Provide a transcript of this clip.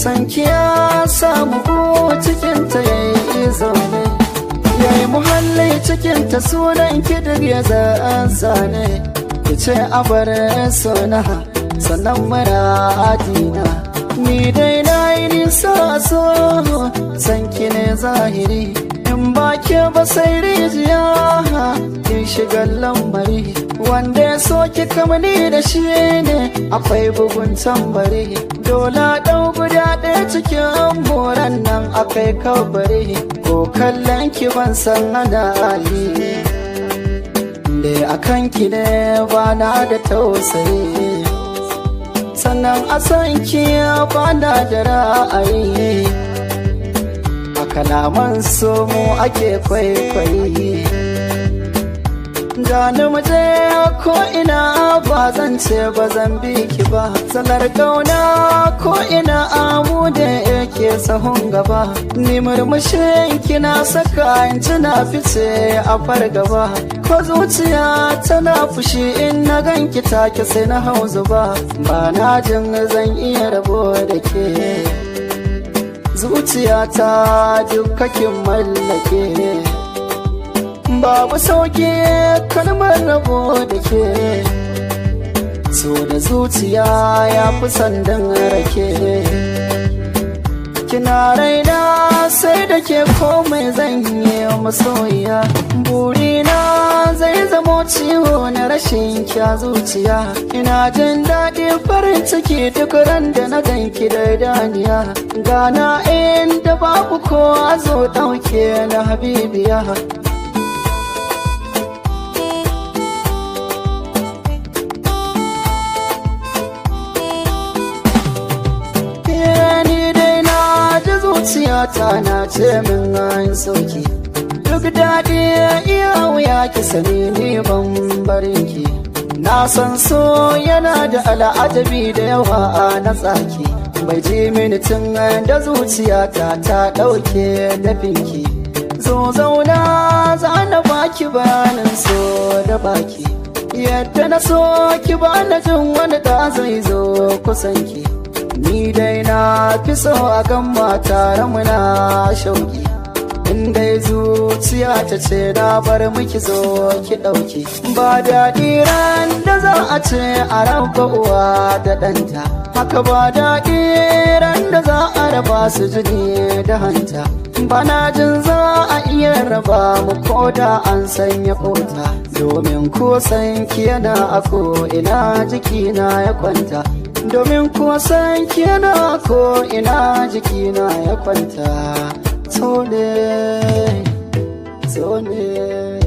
Sanki ya samu ko cikinta ya yi zaune, ya yi muhalli cikinta, sunan ki duk ya zane. Ki ce abar sona, sannan muradina. Ni dai na yi nisa, so sanki ne zahiri. In ba ke ba sai rijiya, kin shiga lambari. Wanda ya so ki kamani da shi ne akwai bugun tambari. Dole ɗau guda ɗaya cikin moran nan akai kabari. Ko kallon ki ban san ana yi da akan ki ne, ba na da tausayi. Sannan a san ki ba na da ra'ayi. A kalaman so mu ake kwaikwayi. Gani muje ko ina, ba zan ce ba zan bi ki ba. Salar kauna ko ina amu da yake sahun gaba. Ni murmushin kina saka in na fice a fargaba. Ko zuciya tana fushi, in na ganki take sai na hau zuba. Ba na jin zan iya rabo da ke. Zuciyata dukkakin mallake. Babu sauki kalmar rabo da ke. So da zuciya ya fi sandan rake. Kina raina, sai da ke komai zan yi masoyiya. Burina zai zamo ciwo na rashin kya zuciya. Ina jin daɗi, farin ciki duk ran da na ganki da daniya. Gana inda babu kowa, zo ɗauke na habibiya. Ni dai na ji zuciyata na ce min an sauki. Duk daɗi iya wuya, ki sani ni ban barin ki. Na san so yana da al'ajabi da yawa na tsaki. Bai ji mini tun da zuciyata ta ɗauke dafinki. Zo zauna, za na baki bayanin so da baki. Yadda na so ki, ba na jin wani da zai zo kusanki. Ni dai na fi so a gan tare muna shauki. In dai zuciya ta ce na bar miki, zo ki ɗauki. Ba daɗi ran da za a ce a raba uwa da ɗanta. Haka ba daɗi ran da za a raba su jini da hanta. Bana jin za a iya raba mu ko da an sanya kota. Domin ko san ki yana a ko ina jikina ya kwanta. Domin ko san ki yana ko ina jikina ya kwanta. So ne, so ne.